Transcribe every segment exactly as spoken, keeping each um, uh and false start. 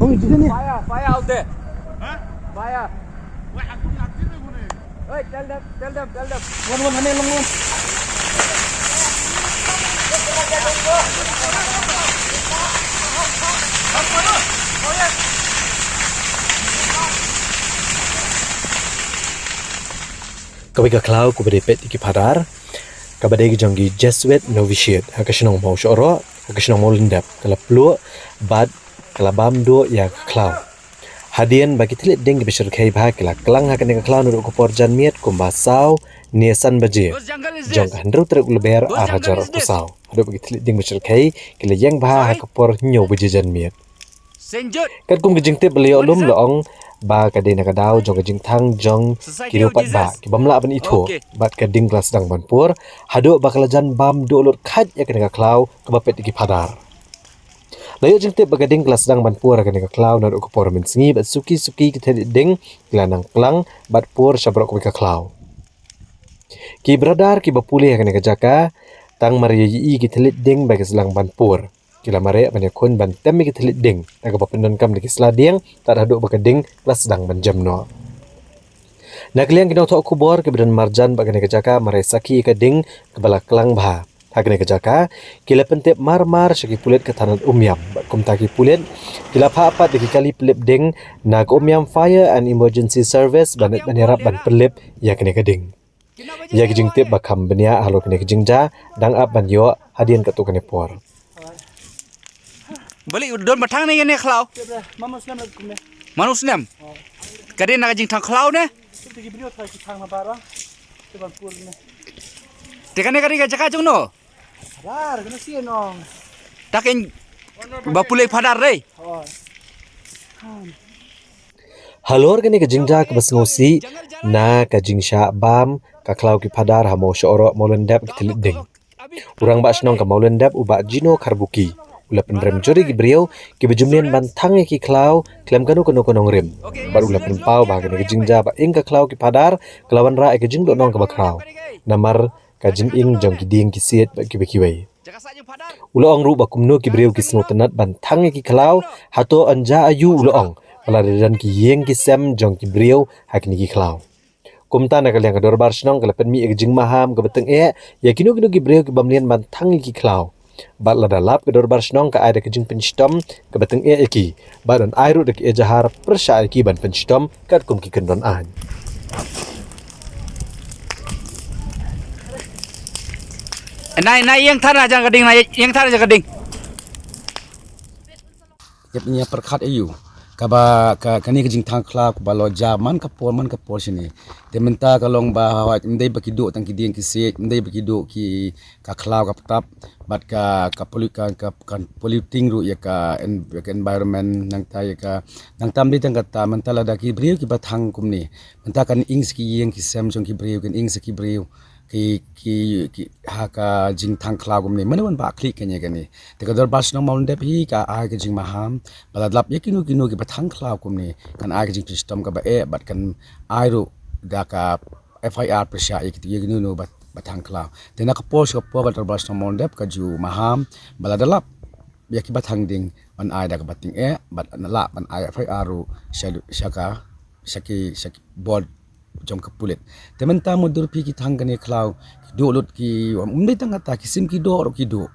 Fire, fire out there. Huh? Fire. Hey, tell them, tell them, tell them. One, one, one, one, one. Kawei ka khlaw kaba dei peit ïa ki phadar, kaba dei ka jong ki Jesuit novitiate ha ka shnong Mawshoro, ha ka shnong Mawlyndep, ka la pluh bad ka la bam duh ïa ka khlaw. Hadien ba ki thylliej ding kiba shyrkhei bha ki la klang ha kane ka khlaw naduh ka por janmiet kumba saw ne san baje jong ka hynriew tarik u Lber ar hajar arphew saw. Haduh ba ki thylliej ding ba shyrkhei ki la ïeng bha ha ka por hynñiew baje janmiet. Katkum ka jingtip ba la ïoh lum, la ong ba ka dei na ka daw jong ka jingthang jong ki riew paidbah ki bym lah ban ithuh bad ka ding ka la sdang ban pur haduh ba ka la jan bam duh lut kheit ïa kane ka khlaw kaba peit ïa ki phadar. La ïoh jingtip ba ka ding ka la sdang ban pur ha kane ka khlaw naduh ka por mynsngi bad suki suki ki thylliej ding ki la nang klang bad pur sha baroh kawei ka khlaw. Ki brother kiba pule ha kane ka jaka, tang mar ïa ïohi ki thylliej ding ba ki sdang ban pur, ki la mareh ban ïakhun ban tem ïa ki thylliej ding da kaba pyndonkam da ki sla dieng tad haduh ba ka ding ka la sdang ban jem noh. Na ka liang ki nongthoh khubor kiba don marjan bad kane ka jaka mar ïa sakhi ïa ka ding kaba la klang bha ha kane ka jaka, ki la pyntip mar mar sha ki pulit ka thanat Umiam bad kumta ki pulit ki la phah pat da ki kali pynlip ding na ka Umiam Fire and Emergency Service ban, ban ïarap ban pynlip ïa kane ka ding. Ïa ki jingtip ba kham bniah halor kane ka jingjia dang ap ban ïoh hadien katto katne por. Balei u don ba thang ne ïa ne khlaw? Mano snem. Ka dei na ka jingthang khlaw ne? Te kane ka dei ka jaka jong no? Ta kein ba pule phadar dei. Halor kane ka jingjia kaba sngewsih na ka jingshah bam ka khlaw ki phadar ha Mawshoro, Mawlyndep ki thylliej ding, u rangbah shnong ka Mawlyndep u Bah Jino Kharbuki u la pynrem jur ïa ki briew kiba ju mlien ban thang ïa ki khlaw khlem kano kano ka nongrim. Bad u la pynpaw ba kane ka jingjia ba ing ka khlaw ki phadar ka la wanrah ïa ka jingduhnong kaba khraw namar ka jinging jong ki dieng ki siej bad kiwei kiwei. U la ong ruh ba kumno ki briew ki sngewtynnat ban thang ïa ki khlaw, hato yn jia aïu, u la ong ba la dei don ki ïing ki sem jong ki briew ha kine ki khlaw. Kumta na ka liang ka dorbar shnong ka la pynmih ïa ka jingmaham kaba tyngeh ïa kino kino ki briew kiba mlien ban thang ïa ki khlaw. Bad lada lap ka dorbar shnong ka ai da ka jingpynshitom kaba tyngeh ïa ki bad yn ai ruh da ka ejahar pyrshah ïa ki ban pynshitom katkum ki kyndon aiñ. Nai, nai ïeng thar na jong ka ding, nai ïeng thar na jong ka ding. Ïa pyn ïa pyrkhat ïa u kaba ka, kane ka jingthang khlaw kaba la jia man ka por man ka por shane. Te mynta ka long ba hawai, ym dei ba ki duh tang ki dieng ki siej, ym dei ba ki duh ki ka khlaw ka btap bad ka, ka pollu-, ka, ka, ka polluting ruh ïa ka en-, ïa ka environment. Nangta ïa ka, nangta ym dei tang kata, mynta lada ki briew kiba thang kumne, mynta kan ing sa ki ïing ki sem jong ki briew, kan ing sa ki briew ki, ki, ki ha ka jingthang khlaw kumne. Mano ban ba khlieh kane kane. Te ka dorbar shnong Mawlyndep hi ka ai ka jingmaham ba lada lap ïa kino kino kiba thang khlaw kumne, kan ai ka jingpynshitom kaba eh bad kan ai ruh da ka F I R pyrshah ïa kito ïa kino kino ba, ba thang khlaw. Te na ka por sha ka por ka dorbar shnong Mawlyndep ka ju maham ba lada lap ïa kiba thang ding ban ai da kaba tyngeh bad na lah ban ai F I R ruh sha, sha ka, sha ki, sha ki bor jong ka pulit. Te mynta mutdur phi ki thang kane khlaw ki duh lut ki, ym dei tang kata, ki sim ki doh ruh ki duh.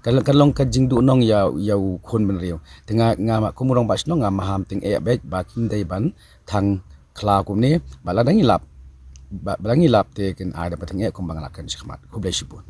Ka long, ka long ka jingduhnong ïa, ïa u khun bynriew. Te nga, nga ma kum u rangbah shnong nga maham tyngeh beit ba kim dei ban thang khlaw kumne, ba lada ngi lap, ba, ba lada ngi lap te kin ai da ba tyngeh kumba nga la kren shakhmat. Khublei shibun.